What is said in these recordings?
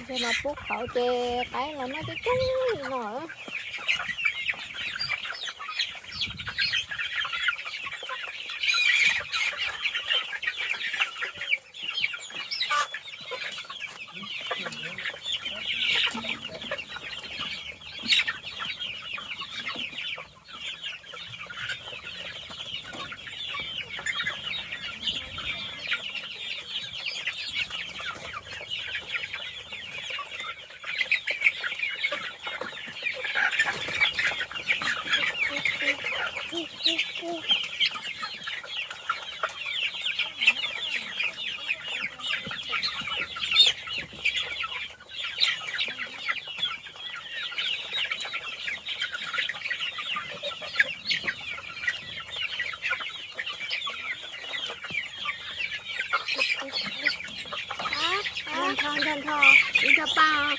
Yog mas pub qhauv ces qaib los noj coob coob li no. Nrog nrog nrog, ib co paj.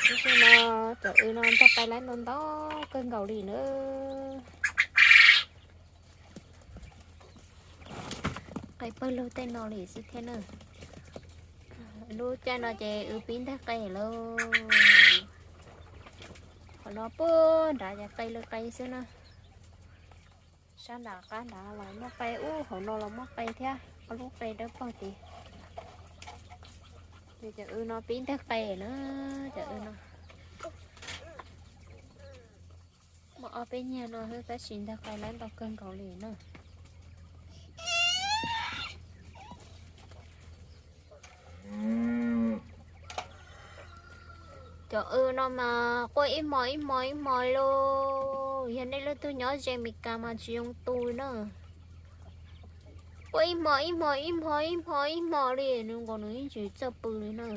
Tam sim no cov w no ntog qai laib ntau ntau kawg nkaus li na. Qai pawg lug tej no li xwb thiab na. Lub caij no ces w pib ntog qai lauj. Qhov no puag nrad ces qai lawv qai xwb na. Sab nrad qab nrad los muaj qai, ub hauv no los muaj qai thiab, ob lub qai dawb paug tid. Cov w no pib ntog qai na, cov w no. Muaj ob peb nyuag no xwb tab sis ntog qai laib ntau kawg nkaus li na. Cov w no mas quaj ib hmo ib hmo ib hmo lauj, yog nej leej twg nyob ze Meskas mas tsis zoo tu na. Quaj ib hmo ib hmo ib hmo ib hmo ib hmo li, nws nkaus nws yeej tsis txawj pw li na.